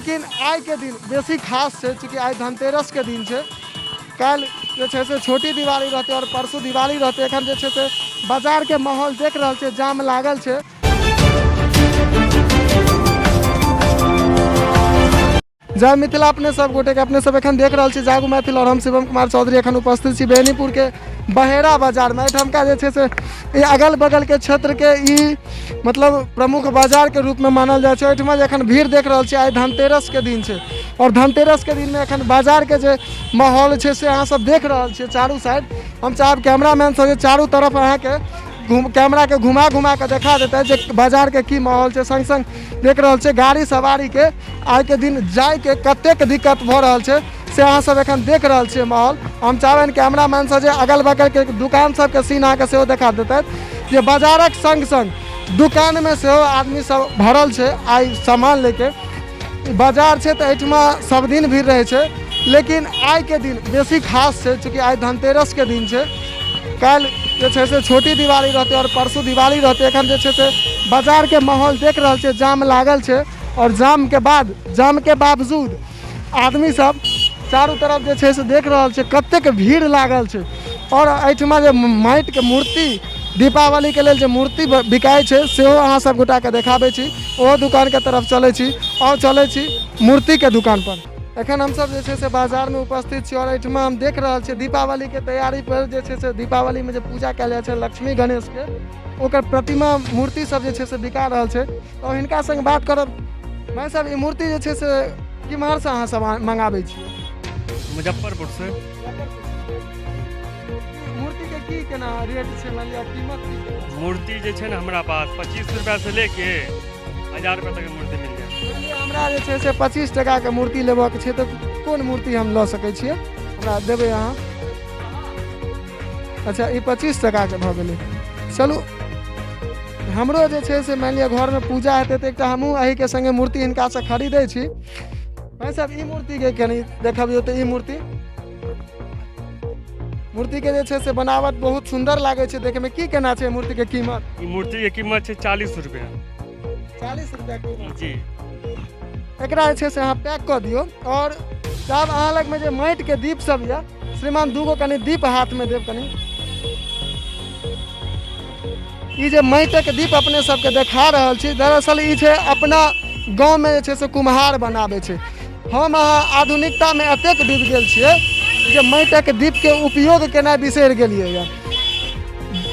लेकिन आइके दिन बेसी खास छै, चूँकि आइ धनतेरसके दिन छै। काल्हि जे छै से छोटी दिवाली रहतै आओर परसू दिवाली रहतै। एखन जे छै से बाजारके माहौल देख रहल छै, जाम लागल छै। जय मिथिला अपने सब गोटे के। अपने सब एखन देख रहल छी जागू मैथिल और हम शिवम कुमार चौधरी एखन उपस्थित छी बेनीपुर के बहेरा बाजार में। एहिठामका जे छै से ई अगल बगल के क्षेत्र के ई मतलब प्रमुख बाजार के रूप में मानल जाइ छै। एहिठमा जे एखन भीड़ देख रहल छी, आइ धनतेरस के दिन छै और धनतेरस के दिन में एखन बाजार के जे माहौल छै से अहाँ सब देख रहल छियै चारू साइड। हम चाहब कैमरामैन सब जे चारू तरफ अहाँके घुम कैमराके घुमा घुमा कऽ देखा देतै जे बाजारके की माहौल छै। सङ्ग सङ्ग देख रहल छियै गाड़ी सवारीके आइके दिन जाइके कतेक दिक्कत भऽ रहल छै से अहाँ सब एखन देख रहल छियै माहौल। हम चाहबनि कैमरामैन से जे अगल बगलके दुकान सबके सीन अहाँके सेहो देखा देतै जे बाजारक सङ्ग सङ्ग दुकानमे सेहो आदमी सब भरल छै आइ सामान लेके। बाजार छै तऽ एहिठमा सब दिन भीड़ रहै छै, लेकिन आइके दिन बेसी खास छै, चूँकि आइ धनतेरसके दिन छै। काल्हि जे छै से छोटी दिवाली रहतै आओर परसू दिवाली रहतै। एखन जे छै से बाजारके माहौल देख रहल छै, जाम लागल छै आओर जामके बावजूद आदमी सब चारू तरफ जे छै से देख रहल छै कतेक भीड़ लागल छै। आओर एहिठमा जे माटिके मूर्ति दीपावलीके लेल जे मूर्ति बिकाइ छै सेहो अहाँ सब गोटाके देखाबै छी। ओहो दुकानके तरफ चलै छी आओर चलै छी मूर्तिके दुकानपर। एखन हमसब जे छै से बाजारमे उपस्थित छी और एहिठमा हम देख रहल छियै दीपावलीके तैयारी पर जे छै से दीपावलीमे जे पूजा कयल जाइ छै लक्ष्मी गणेशके, ओकर प्रतिमा मूर्ति सब जे छै से बिका रहल छै। तऽ हिनका संग बात करब। भाइ साहब, ई मूर्ति जे छै से केम्हरसँ अहाँ सब मंगाबै छियै? मुजफ्फरपुर से। मूर्ति के की केना रेट छै, मानि लिअ कीमत की केना छै? मूर्ति जे छै ने हमरा पास 25 रुपया से लेके 1000 रुपया तक के मूर्ति मिल जायत। मानि लिअ हमरा जे छै से 25 टका के मूर्ति लेबऽ के छै तऽ कोन मूर्ति हम लऽ सकै छियै, हमरा देबै अहाँ? अच्छा, ई 25 टका के भऽ गेलै। चलू, हमरो जे छै से मानि लिअ घरमे पूजा हेतै तऽ एकटा हमहूँ एहिके सङ्गे मूर्ति हिनकासँ खरीदै छी। भाइ साहब, ई मूर्तिके कनि देखबियौ तऽ ई मूर्तिके जे छै से बनावट बहुत सुन्दर लागै छै देखैमे। की केना छै मूर्तिके कीमत? ई मूर्तिके कीमत छै 40 रुपया। 40 रुपया कीमत जी। एकरा जे छै से अहाँ पैक कऽ दियौ। और साहब, अहाँ लगमे जे माटिके दीप सब यऽ श्रीमान, दूगो कनि दीप हाथमे देब कनि। ई जे माटिक दीप अपने सबके देखा रहल छी, दरअसल ई छै अपना गाँवमे जे छै से कुम्हार बनाबै छै। हम अहाँ आधुनिकतामे एतेक डूबि गेल छियै जे माटिक दीपके उपयोग केनाइ बिसरि गेलियै यऽ।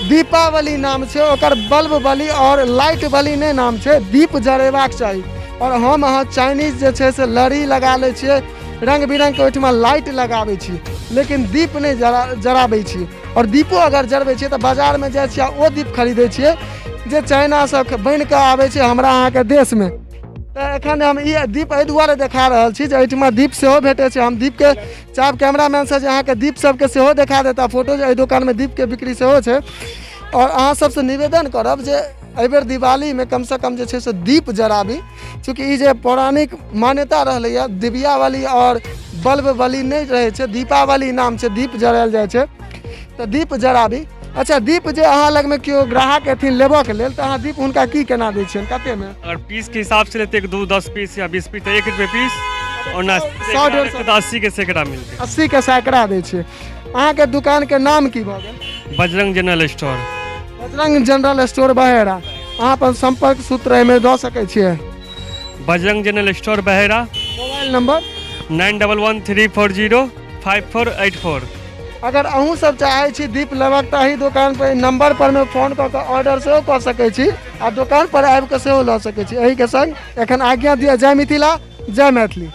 दीपावली नाम छै ओकर, बल्ब बली और लाइट बली नहि नाम छै, दीप जरेबाक चाही। और हम अहाँ चाइनीज जे छै से लड़ी लगा लै छियै, रङ्ग बिरङ्गके ओहिठमा लाइट लगाबै छी, लेकिन दीप नहि जराबै छी। और दीपो अगर जरबै छियै तऽ बाजारमे जाइ छियै आ ओ दीप खरीदै छियै जे चाइनासँ बनिकऽ आबै छै हमरा अहाँके देशमे। तऽ एखन हम ई दीप एहि दुआरे देखा रहल छी जे एहिठमा दीप सेहो भेटै छै। हम दीपके चाहब कैमरामैन से जे अहाँके दीप सबके सेहो देखा देता फोटो, जे एहि दोकानमे दीपके बिक्री सेहो छै। आओर अहाँ सबसँ निवेदन करब जे एहिबेर दिवालीमे कमसँ कम जे छै से दीप जराबी, चूँकि ई जे पौराणिक मान्यता रहलैए दिव्यावली आओर बल्ब बली नहि रहै छै, दीपावली नाम छै, दीप जरायल जाइ छै, तऽ दीप जराबी। अच्छा, दीप जे अहाँ लगमे केओ ग्राहक एथिन लेबऽके लेल तऽ अहाँ दीप हुनका की केना दै छियनि, कतेमे? अगर पीस के हिसाब से लेते 2 10 पीस या 20 पीस तऽ 1 रुपये पीस, और ना 100 150 तऽ 80 के सैकड़ा मिलतै। 80 के सैकड़ा दै छियै। अहाँके दुकानके नाम की भऽ गेल? Bajrang general store. Bajrang general store Bahera. अहाँ अपन सम्पर्क सूत्र एहिमे दऽ सकै छियै? Bajrang general store Bahera. Mobile number? 911340 5484। अगर अहूँ सब चाहै छी दीप लेबक तऽ एहि दोकान पर नंबर पर मे फोन कऽ कऽ ऑर्डर सेहो कऽ सकै छी आ दोकान पर आबि कऽ सेहो लऽ सकै छी। एहिके संग एखन आज्ञा दिअ। जय मिथिला, जय मैथिली।